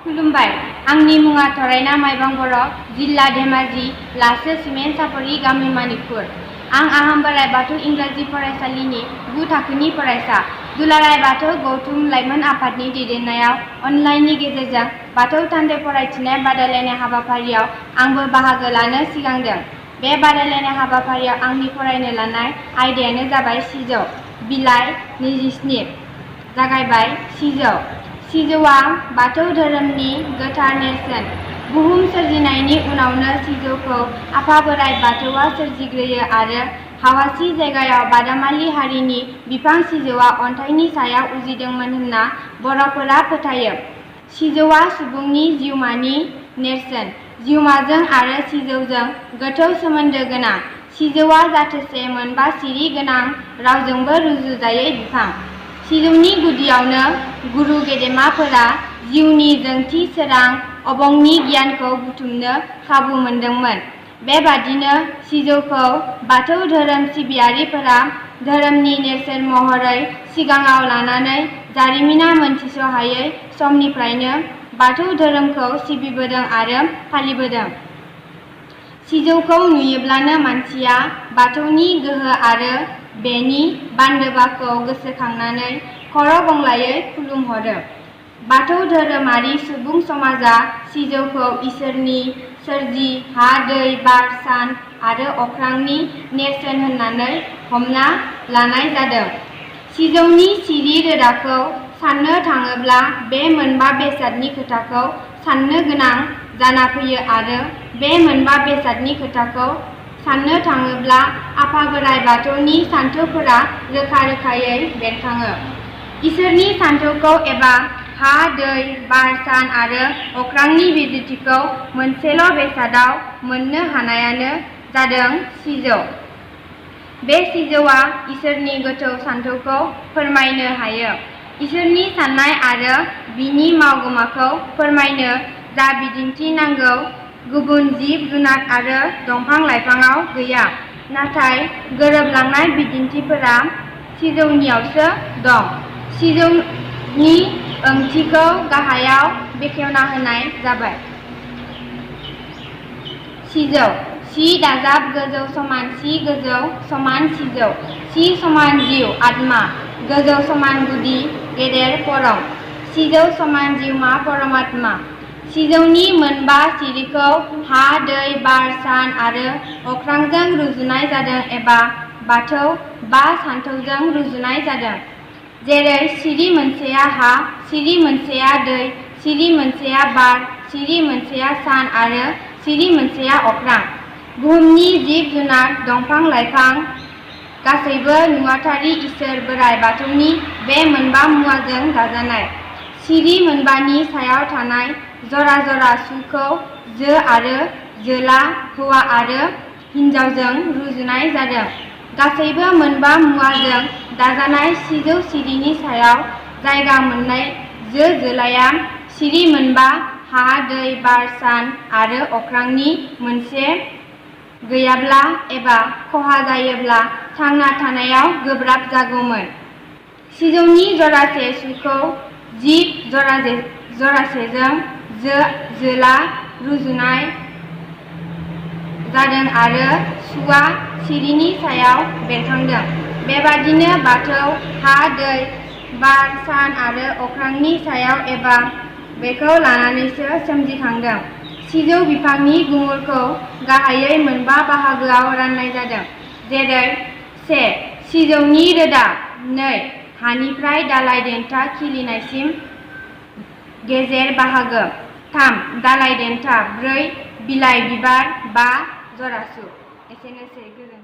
खुलुमबाय। आंनि मुङा थरायना माइबां बर', जिल्ला धेमाजि, लासो सिमेन्ट सापरि गामि मणिपुर। आं आहम बोराइ बाथौ इंराजि फरायसालिनि 9 थाखोनि फरायसा। दुलाराय बाथौ गौथुम लाइमोन आफादनि दैदेननायाव अनलाइननि गेजेरजों बाथौ थान्दै फरायथिनाय बादायलायनाय हाबाफारियाव आंबो बाहागो लानो सिगांदों। बे बादायलायनाय हाबाफारियाव आंनि फरायनो लानाय आयदायानो जाबाय सिजौ। बिलाइ 27। जागायबाय। सिजौ। सिजौआ बाथौ धोरोमनि गोथार नेरसोन। बुहुम सोरजिनायनि उनावनो सिजौखौ आफा बोराइ बाथौआ सोरजिग्रोयो आरो हावासि जायगायाव बादामालि हारिनि बिफां सिजौआ अन्थाइनि सायाव उजिदोंमोन होनना बर'फोरा फोथायो। सिजौआ सुबुंनि जिउमानि नेरसोन। जिउमाजों आरो सिजौजों गोथौ सोमोन्दो गोनां। सिजौआ जाथोसे मोनबा सिरि गोनां रावजोंबो रुजुजायै बिफां। सिजौनि गुदियावनो गुरु गेदेमाफोरा जिउनि जोंथि सोरां अबंनि गियानखौ बुथुमनो खाबु मोनदोंमोन। बेबादिनो सिजौखौ बाथौ धोरोम सिबियारिफोरा धोरोमनि नेरसोन महरै सिगाङाव लानानै जारिमिना मोनथिस'हायै समनिफ्रायनो बाथौ धोरोमखौ सिबिबोदों आरो फालिबोदों। सिजौखौ नुयोब्लानो मानसिया बाथौनि गोहो आरो बेनि बान्दोबाखौ गोसोखांनानै खर' गंग्लायै खुलुमहरो। बाथौ धोरोमारि सुबुं समाजा सिजौखौ इसोरनि सोरजि हा दै बार सान आरो अख्रांनि नेरसोन होननानै हमना लानाय जादों। सिजौनि सिरि रोदाखौ साननो थाङोब्ला बे मोनबा बेसादनि खोथाखौ साननो गोनां जाना फैयो आरो बे मोनबा बेसादनि खोथाखौ साननो थाङोब्ला आफा बोराइ बाथौनि सानथौफोरा रोखा रोखायै बेरखाङो। इसोरनि सानथौखौ एबा हा दै बार सान आरो अख्रांनि बिजिरथिखौ मोनसेल' बेसादाव मोननो हानायानो जादों सिजौ। बे सिजौआ इसोरनि गोथौ सानथौखौ फोरमायनो हायो। इसोरनि साननाय आरो बिनि मावगोमाखौ फोरमायनो जा बिदिन्थि नांगौ गुबुन जिब जुनार आरो दंफां लाइफाङाव गैया। नाथाय गोरोबलांनाय बिदिन्थिफोरा सिजौनियावसो दं। सिजौनि ओंथिखौ गाहायाव बेखेवना होनाय जाबाय। सिजौ। सि दाजाब गोजौ समान सि गोजौ समान सिजौ। सि समान जिउ आत्मा गोजौ समान गुदि गेदेर परम। सिजौ समान जिउमा परमात्मा। सिजौनि मोनबा सिरिखौ हा दै बार सान आरो अख्रांजों रुजुनाय जादों एबा बाथौ बा सानथौजों रुजुनाय जादों। जेरै सिरि मोनसेया हा, सिरि मोनसेया दै, सिरि मोनसेया बार, सिरि मोनसेया सान आरो सिरि मोनसेया अख्रां। बुहुमनि जिब जुनार दंफां लाइफां गासैबो नुवाथारि इसोर बोराइ बाथौनि बे मोनबा मुवाजों दाजानाय। सिरि मोनबानि सायाव थानाय जरा जरा सुखौ जो आरो जोला हौवा आरो हिनजावजों रुजुनाय जादों। गासैबो मोनबा मुवाजों दाजानाय सिजौ सिरिनि सायाव जायगा मोननाय जो जोलाया सिरि मोनबा हा दै बार सान आरो अख्रांनि मोनसे गैयाब्ला एबा खहा जायोब्ला थांना थानायाव गोब्राब जागौमोन। सिजौनि जरासे सुखौ जिब जरासेजों जो जोला रुजुनाय जादों आरो सुआ सिरिनि सायाव बेरखांदों। बेबादिनो बाथौ हा दै बार सान आरो अख्रांनि सायाव एबा बेखौ लानानैसो सोमजिखांदों। सिजौ बिफांनि गुमुरखौ गाहायै मोनबा बाहागोआव राननाय जादों। जेरै 1. सिजौनि रोदा 2. हानिफ्राय दालाइ देन्था खिलिनायसिम गेजेर बाहागो 3. दालाइ देन्था 4. बिलाइ बिबार 5. जरासु। एसेनोसै। गोजोन्थों।